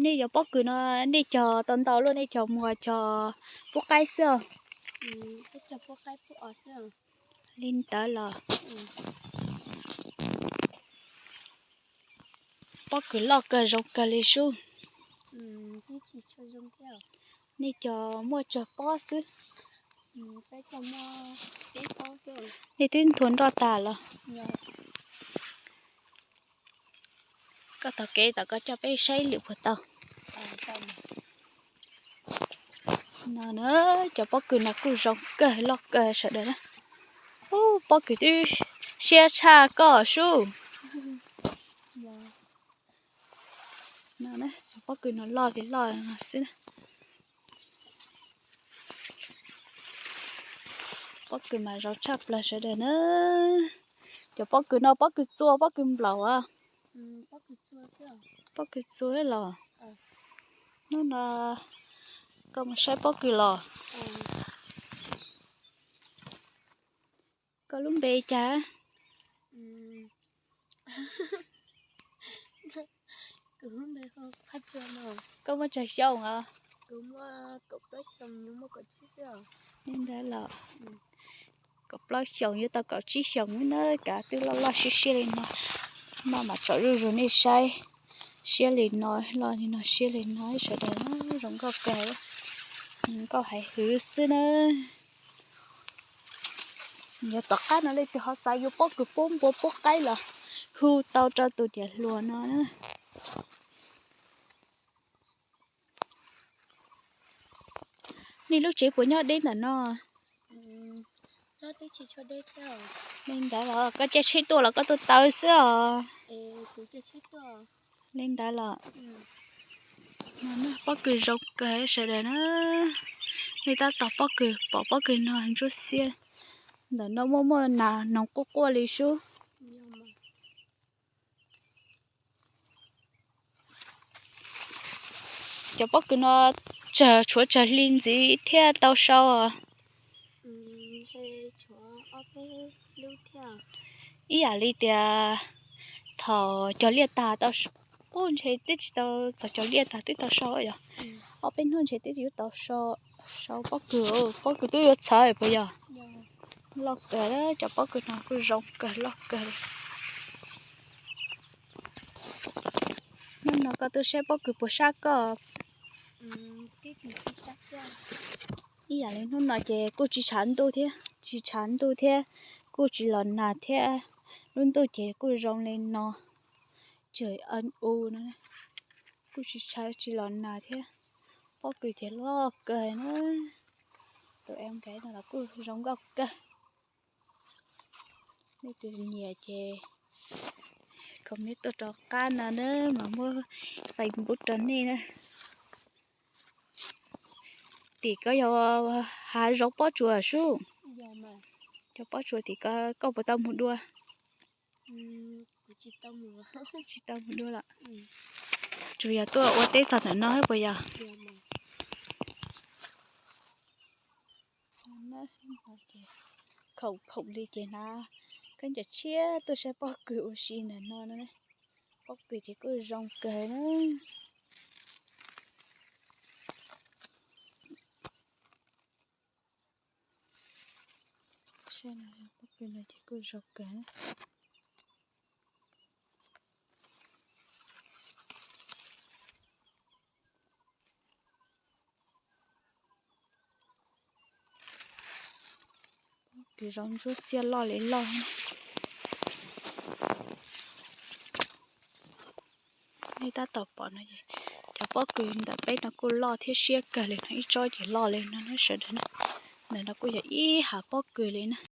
Nej cov pob kws no nej cog tau ntau luaj, nej cog muag cog pub qaib xwb os? Li ntawd los pob kws loj kawg zoo kawg li sub. Nej cog muaj tsawg pob xwb? Nej twb nthua nroj tag los? Koj taug kev tom koj coj peb saib lwm puas tau. No na, cov pob kws no kuj zoo kawg loj kawg sawv daws na. Ub, pob kws twb siab tshaj koj sub. Cov pob kws no loj li loj xwb. Pob kws mas zoo tshaj plaws sawv daws na. Cov pob kws no pob kws txua pob kws nplaum as? Pob kws txua los? Hnub no koj mus saib pob kws los? Koj lub npe cas? Koj muaj tsawg xyoo os? Li ntawd los? Kaum plaub xyoos yuav tau kaum tsib xyoos na, kav twb loj loj siab siab li no. Maj mam tsom zuj zus nej saib. Siab li no, loj li no, siab li no sawv daws, zoo nkauj kawg. Nkauj hais hwv xwb na. Yog tom qab no leej twg ho xav yuav pob kws pub npua pub qaib los hu tau rau tus niam hluas no na. Nej lub tsev puas nyob deb ntawm no? Li ntawd los koj caij tsheb tuaj los koj tuaj taw xwb os? Li ntawd los? Pob kws zoo kawg sawv daws na. Nej tab tom pob kws, pom pob kws no ntsuab xiab. Ntawm no muaj muaj nas noog quaj quaj li sub. Cov pob kws no tsawg, tshuav tsawg hli ntxiv thiaj tau sau? Ib yam li tias thaum cog liaj tag tau, ub ntshe twb tsis tau, txog cog liaj tag twb tau sau yog? Ob peb hnub ntshe twb yuav tau sau pob kws, pob kws twb yuav txhawv puas yog? Loj kawg, cov pob kws no kuj zoo kawg loj kawg. Hnub no koj tuaj saib pob kws puas sab koj? Ib yam li hnub no ces kuj tsis tshav ntuj thiab, tsis tshav ntuj thiab, kuj tsis los nag thiab. Lub ntuj ces kuj zoo li no, tsawg u no, kuj tsis tshav tsis los nag thiab. Pob kws ces loj kawg na. Tus em nkav no los kuj zoo nkauj kawg. Nej tus nyiam ces comment tuaj rov qab no na mas muab Facebook rau nej na. Tim koj yog hav zoov pob tsuas sub? Cov pob tsuas tim koj puas tau mus dua? Tsis tau mus dua los? Tsuas yog tuaj ua teb txog ntawm no puas yog? Khoom khoom li ces hnav khaub ncaws tshiab tuaj saib pob kws ua si ntawm no na. Pob kws ces kuj zoo kawg na. Pob kws no ces kuj zoo kawg. Pob kws zoo ntsuab xiab loj li loj. Nej tab tom pom no, cov pob kws ntawm peb no kuj loj thiab siab kawg li no, ib tsob ces loj li no na sawv daws na. Ntawm no kuj yog ib hav pob kws li na.